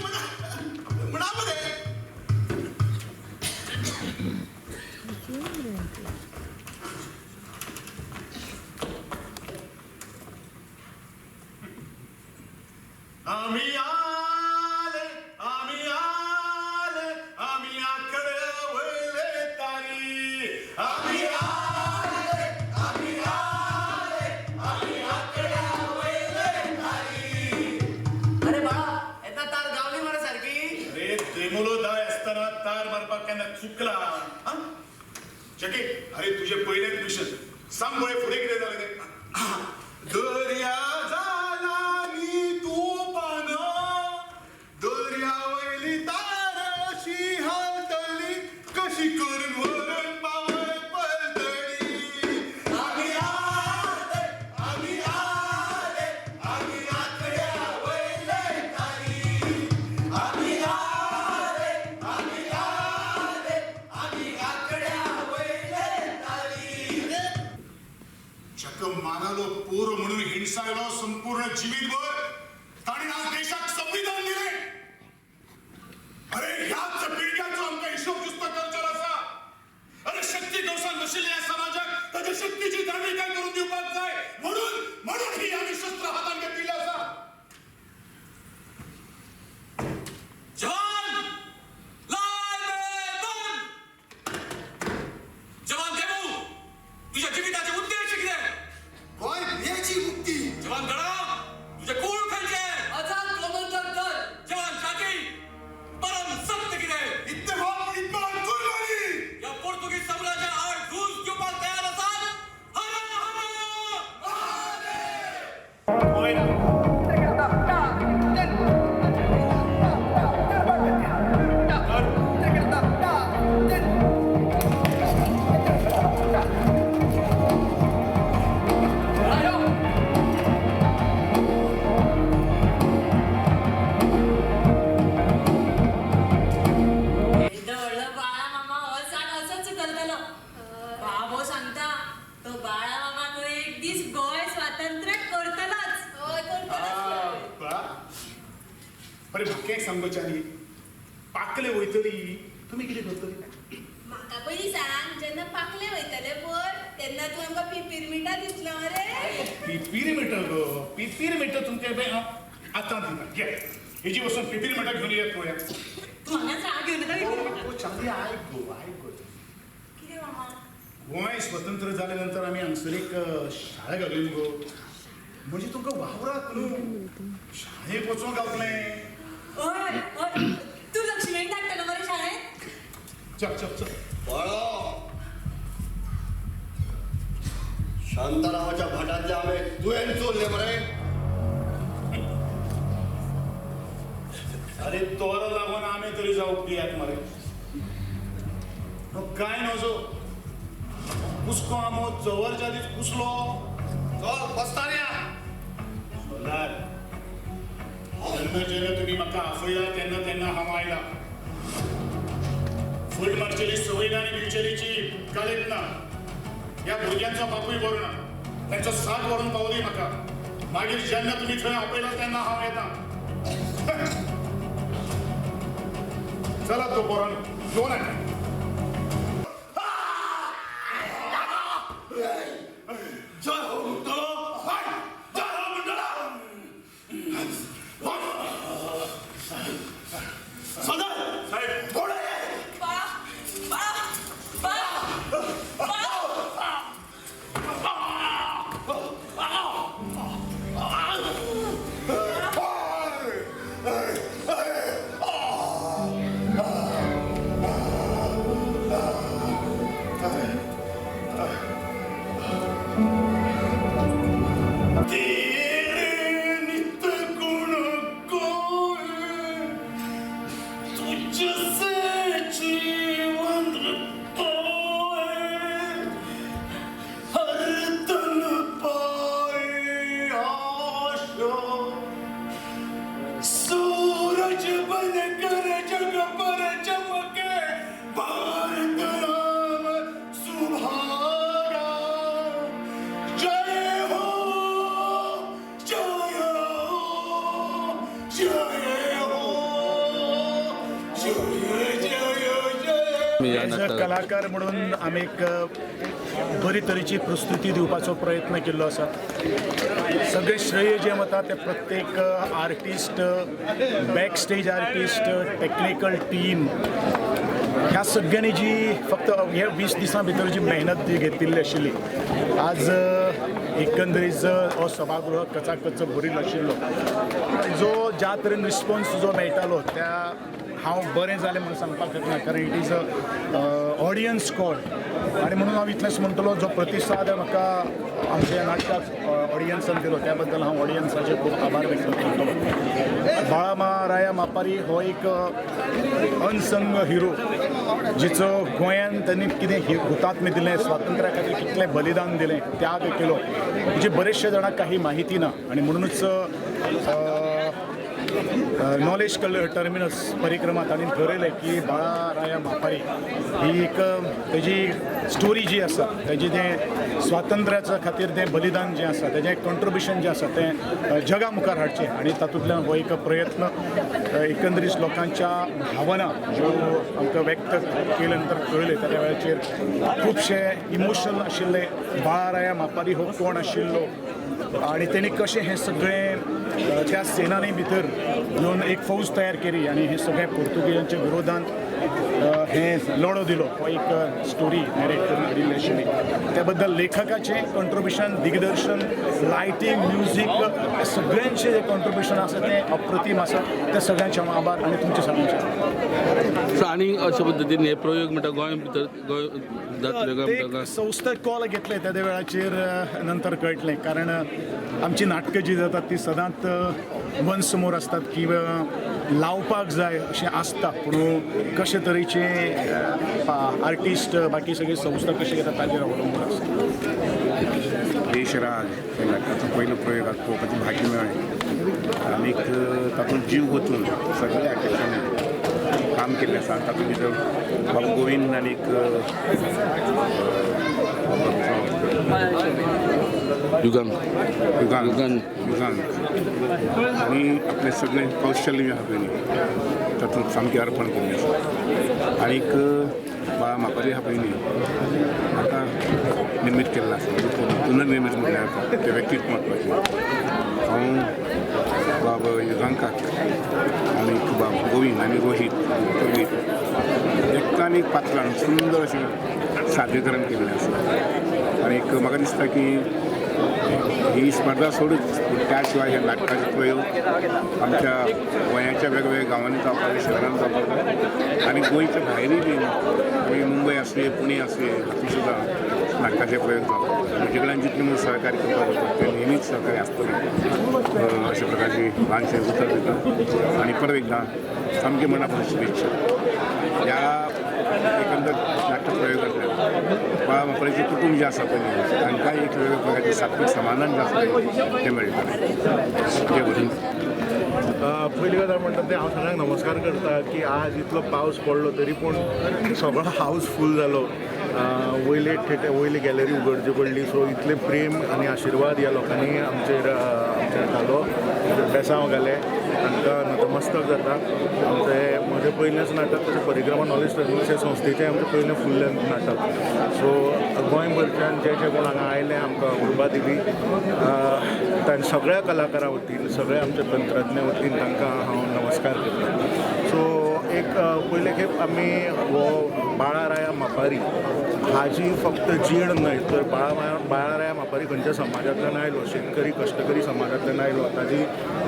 म्हणा मरे. आम्ही आले, आम्ही आले, आम्ही आकडे वयले तारी. आम्ही आले, आम्ही आले, आम्ही आकड्या वयले तारी. अरे बाळा, येता तार गावली मरे सारखी. अरे देमुलो दाय असताना तार मारपाक केन्ना चुकला? हा? चके, अरे तुझे पयलेच मिशन सांग पळय फुडें कितें जालें तें. दर्या जाला नी तुफान, दर्या वयली तार अशी हालतली, कशी करून व्हरून पावय पलतडी. आमी आले, आमी आले, आमी आकड्या वयले तारी. आमी आले, आमी आले, आमी आकड्या वयले तारी. चक मानालो पोर म्हणून हिणसायलो संपूर्ण जीवितभर. ताणें आज देशाक संविधान दिलें. अरे ह्याच पिळग्याचो आमकां हिशोब जुस्त करचो आसा. अरे शक्ती गवसान बशिल्ल्या ह्या समाजाक ताच्या शक्तीची जाणविकाय करून दिवपाक जाय, म्हणून म्हणून ही आमी शस्त्र हातान घेतिल्ली आसा. जवान लाल मैदान. जवान देमू, तुझ्या जिविताचे उद्देश कितें? गोंय भुंयेची मुक्ती. जवान गणा, तुझे कूळ खंयचे? आझाद गोमंतक दल. जवान शाकी, परम सत्य कितें? इत्तेफाक, इतमान, कुर्बानी. या पोर्तुगीज साम्राज्या आड झूज दिवपाक तयार आसात? हरा हरा. येदो व्हडलो बाळा मामा हो सांग असोच करतलो. बाबो सांगता तो बाळा मामा खंय एक दीस गोंय स्वातंत्र्य करतलोच. हय, करतलोच. बा, अरे म्हाका एक सांग गो चानी, पाकले वयतली तुमी कितें करतली? म्हाका पयलीं सांग, जेन्ना पाकले वयतले पळय तेन्ना तूं आमकां पिपिरमिटां दितलो मरे? पिपीर मिठां गो, पिपीर मिठां तुमकां बे हांव आतां दिता. घे, हेजी वचून पिपीर मिठां घेवन येत पळोवया. तूं हांगाच राव, घेवन येता पिपिरमिटां. ओ चांदी, आयक गो, आयक गो. कितें मामा? गोंय स्वतंत्र जाले नंतर आमी हांगसर एक शाळा घालून गो, म्हणजे तुमकां वावराक न्हू शाळेक वचूंक गावतलें. हय हय, तूं लक्ष्मीक धाडटलो मरे शाळेंत? चल चल चल. बाळा, शांतारामाच्या भाटातले आंबे तुवें चोरले मरे? अरे तोरा लागून आमी तरी जावंक दियात मरे. काय नजो, कुसको आमो चवरच्या दीस कुसलो. चल बसता. सोलार, जेन्ना जेन्ना तुमी म्हाका आफयला तेन्ना तेन्ना हांव आयला. फूल मारचेली संवय ना आनी भिवचेलीची कालेत ना. ह्या भुरग्यांचो बापूय बरो ना, तांचो साथ व्हरून पावली म्हाका. मागीर जेन्ना तुमी थंय आपयला तेन्ना हांव येता. चला तो पोरान घेवन येता. जय हो म्हणटलो, जय हो म्हणटलो. सदर साहेब. घोडे. बाळा, बाळा, बाळा, बाळा. तेरे नित गुण गाए, तुझसे जीवन पाए, हर तन पाए आशा, सूरज बन कर जग पर चमके, भारत नाम सुभागा. जय हो, जय हो, जय हो. एज अ कलाकार म्हणून आमी एक बरी तरेची प्रस्तुती दिवपाचो प्रयत्न केल्लो आसा. सगळें श्रेय जें वता तें प्रत्येक artist, back stage artist, technical team, ह्या सगळ्यांनी जी फक्त ह्या 20 दिसां भितर जी मेहनत जी घेतिल्ली आशिल्ली, आज एकंदरीत हो सभागृह कचाकच भरिल्लो आशिल्लो. जो ज्या तरेन रिस्पॉन्स जो मेळटालो त्या हांव बरें जालें म्हणून सांगपाक शकना, कारण it is a audience call. आनी म्हणून हांव इतलेंच म्हणटलो, जो प्रतिसाद म्हाका आमच्या नाटकाक ऑडियन्सान दिलो त्या बद्दल हांव ऑडियन्साचे खूब आभार व्यक्त करतलो. बाळा राया मापारी हो एक अनसंग हिरो जिचो गोंयान त्यांनी कितें हुतात्मे दिलें, स्वातंत्र्या खातीर कितलें बलिदान दिलें, त्याग केलो, म्हणजे बरेचशे जाणांक काही माहिती ना. आनी म्हणूनच नॉलेज टर्मिनस परिक्रमा तांणी ठरयलें की बाळा राया मापारी ही एक तेजी स्टोरी जी आसा, तेजी तें स्वातंत्र्याच्या खातीर तें बलिदान जें आसा, तेजें कॉन्ट्रिब्युशन जें आसा तें जगा मुखार हाडचें. आनी तातूंतल्यान हो एक प्रयत्न एकंदरीत लोकांच्या भावना ज्यो आमकां व्यक्त केले नंतर कळ्ळें त्या वेळाचेर खुबशे इमोशनल आशिल्ले. बाळा राया मापारी हो कोण आशिल्लो आनी तेणी कशें हें सगळें त्या सेनानी भितर येवन एक फौज तयार केली आनी हे सगळें पोर्तुगेजांच्या विरोधान हे लढो दिलो, हो एक स्टोरी नॅरेट करून हाडिल्ली आशिल्ली. त्या बद्दल लेखकाचें कॉन्ट्रिब्युशन, दिग्दर्शन, लायटींग, म्युजीक, सगळ्यांचें जें कॉन्ट्रिब्युशन आसा तें अप्रतीम आसा. त्या सगळ्यांचे हांव आभार आनी तुमचे सगळ्यांचे. आनी अशा पद्दतीन हे प्रयोग म्हणटा गोंय भितर गोंय जातले ते संस्था कॉल घेतले त्या वेळाचेर नंतर कळटलें, कारण आमची नाटकां जी जातात ती सदांच वन्स समोर आसतात किंवा लावपाक जाय अशें आसता, पूण कशे तरेचे आर्टिस्ट बाकी सगळे संस्था कशे घेतात ताजेर अवलंबून आसता. देशराज हे नाटकाचो पयलो प्रयोग आज पळोवपाचें भाग्य मेळ्ळें आनीक तातूंत जीव ओतून सगळ्या आर्टिस्टांनी काम केल्लें आसा. तातूंत भितर बाबू गोविंद आनीक युगान युगान युगान आनी आपलें सगळें कौशल्य आहा पळय तातूंत सामकें अर्पण केल्लें आसा. आनीक बाळा मापारी आहा पळय न्ही आतां निर्मीत केल्लो आसा, पुनर्निर्मीत म्हळ्यार आतां तें व्यक्तीत म्हत्वाचें. हांव बाब युगांकाक आनीक बाब गोविंद आनी रोहीत रोहीत एकान एक पात्रान सुंदर अशें सादरीकरण केल्लें आसा. आनीक म्हाका दिसता की ही स्पर्धा सोडूच पूण त्या शिवाय हे नाटकाचे प्रयोग आमच्या गोंयाच्या वेगवेगळ्या गांवांनी जावपाक जाय, शहरान जावपाक जाय आनी गोंयच्या भायरूय बी आमी मुंबय आसुये, पुणे आसुये, हातूंत सुद्दां नाटकाचे प्रयोग जावपाक जाय. म्हजे कडल्यान जितलें म्हूण सहकार्य करपाक जाता तें नेहमीच सहकार्य आसतलें अशा प्रकारची ल्हानशें उतर दिता आनी परत एकदां सामकें मना पासून शुभेच्छा. ह्या एकंदर नाट्य प्रयोगांतल्यान बाळा मापारीचें कुटूंब जें आसा पळय तांकांय एक वेगळ्या प्रकारचें सात्वीक समाधान जें आसा तें मेळटलें. तें बरें. पयली गजाल म्हणटा तें हांव सगळ्यांक नमस्कार करता की आज इतलो पावस पडलो तरी पूण सगळो हावस फूल जालो. वयले थेटर वयली गॅलरी उगडची पडली. सो इतलें प्रेम आनी आशिर्वाद ह्या लोकांनी आमचेर आमचेर घालो, बेसांव घालें, तांकां नतमस्तक जाता. आमचें म्हजें पयलेंच नाटक तशें परिक्रमा नॉलेज टर्मिनस हे संस्थेचें आमचें पयलें फूल लेंथ नाटक. सो गोंयभरच्यान जे जे कोण हांगा आयले आमकां उर्बा दिली, सगळ्या कलाकारां वतीन, सगळ्या आमच्या तंत्रज्ञ वतीन तांकां हांव नमस्कार करता. सो एक पयले खेप आमी हो बाळा राया मापारी हाजी फक्त जीण न्हय तर बाळा राया मापारी खंयच्या समाजांतल्यान आयलो, शेतकरी कश्टकरी समाजांतल्यान आयलो, ताजी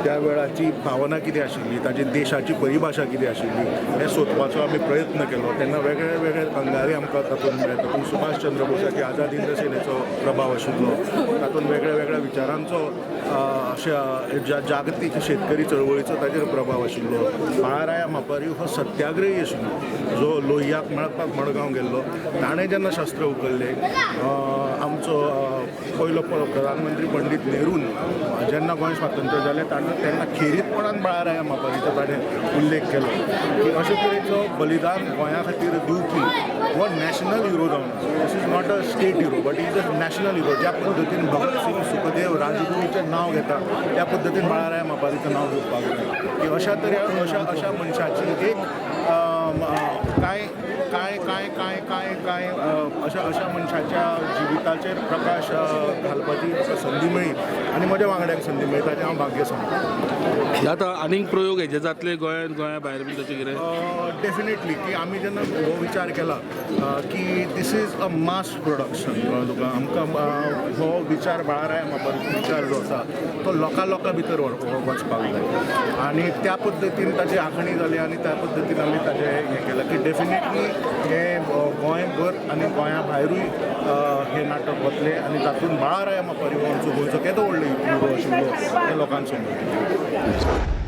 त्या वेळाची भावना कितें आशिल्ली, ताजी देशाची परिभाशा कितें आशिल्ली हें सोदपाचो आमी प्रयत्न केलो. तेन्ना वेगळे वेगळे अंगारी आमकां तातूंत मेळ्ळे. तातूंत सुभाष चंद्र बोसाची आझाद हिंद सेनेचो प्रभाव आशिल्लो, तातूंत वेगळ्या वेगळ्या विचारांचो अशा जागतीक शेतकरी चळवळीचो ताजेर प्रभाव आशिल्लो. बाळा राया मापारी हो सत्याग्रही आशिल्लो जो लोहियाक मेळपाक मडगांव गेल्लो, ताणें जेन्ना शस्त्र उखल्लें, आमचो पयलो प्रधानमंत्री पंडीत नेरून जेन्ना गोंय स्वातंत्र्य जालें तेन्ना खेरीतपणान बाळा राया मापारीचो ताणें उल्लेख केलो की अशे तरेचो बलिदान गोंया खातीर दिवपी हो नॅशनल हिरो जावन आसा. This is not a state hero but is a national hero. ज्या पद्दतीन भगत सिंग, सुखदेव, राजगुरूचें नांव घेता त्या पद्दतीन बाळा राया मापारीचें नांव घेवपाक जाय की अशा तरे अशा अशा मनशाची एक कांय कांय कांय कांय कांय कांय अशा अशा मनशाच्या जिविताचेर प्रकाश घालपाची म्हाका संदी मेळ्ळी आनी म्हज्या वांगड्यांक संदी मेळ्ळी, ताचें हांव भाग्य समजतां. हे आतां आनीक प्रयोग हेजे जातले गोंयांत, गोंया भायर बीन तशें कितें? डेफिनेटली, की आमी जेन्ना हो विचार केला की this is a mass production, तुका आमकां हो विचार बाळाराय मापारी विचार जो आसा तो लोकां लोकां भितर वचपाक जाय आनी त्या पद्दतीन ताची आंखणी जाली आनी त्या पद्दतीन आमी ताजें हें केलां की डेफिनेटली हें गोंयभर आनी गोंया भायरूय हें नाटक वतलें आनी तातूंत बाळाराय मापारी हो आमचो गोंयचो केदो व्हडलो हिरो आशिल्लो हें लोकांक समजतलें.